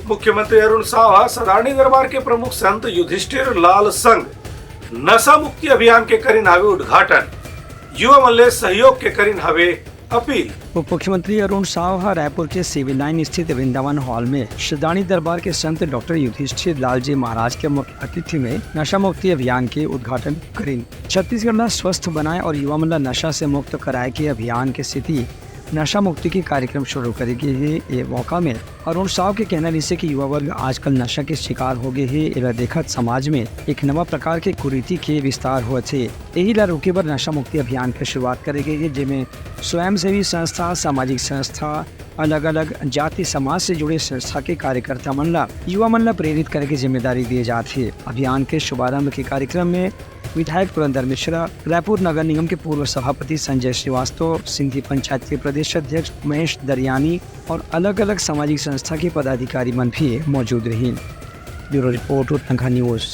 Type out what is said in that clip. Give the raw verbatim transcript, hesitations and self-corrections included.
मुख्यमंत्री अरुण साव ह सदारणी दरबार के प्रमुख संत युधिष्ठिर लाल संग नशा मुक्ति अभियान के करिन हावे उद्घाटन, युवा मन ले सहयोग के करिन हावे अपील। उप मुख्यमंत्री अरुण साव ह रायपुर के सिविल लाइन स्थित वृंदावन हॉल में सदारणी दरबार के संत डॉक्टर युधिष्ठिर लाल जी महाराज के मुख्य अतिथि में नशा मुक्ति अभियान के उद्घाटन करिन। छत्तीसगढ़ ला स्वस्थ बनाए और युवा मन ला नशा से मुक्त कराए के अभियान के सेती नशा मुक्ति के कार्यक्रम शुरू करे गे हे। ए मौका में अरुण साव के कहना रहिसे कि युवा वर्ग आजकल नशा के शिकार हो गे हे। एला देखत समाज में एक नवा प्रकार के कुरीति के विस्तार होत हे। एही ला रोके बर नशा मुक्ति अभियान के शुरुआत करे गे हे, जेमे स्वयंसेवी संस्था, सामाजिक संस्था, अलग-अलग जाति समाज से जुड़े संस्था के कार्यकर्ता मन ला युवा मन ला प्रेरित करे के जिम्मेदारी दिए जात हे। अभियान के शुभारंभ के कार्यक्रम में विधायक पुरंदर मिश्रा, रायपुर नगर निगम के पूर्व सभापति संजय श्रीवास्तव, सिंधी पंचायत के प्रदेश अध्यक्ष महेश दरियानी और अलग-अलग सामाजिक संस्था के पदाधिकारी मन भी मौजूद रहिन। Bureau report, Uttarakhand news.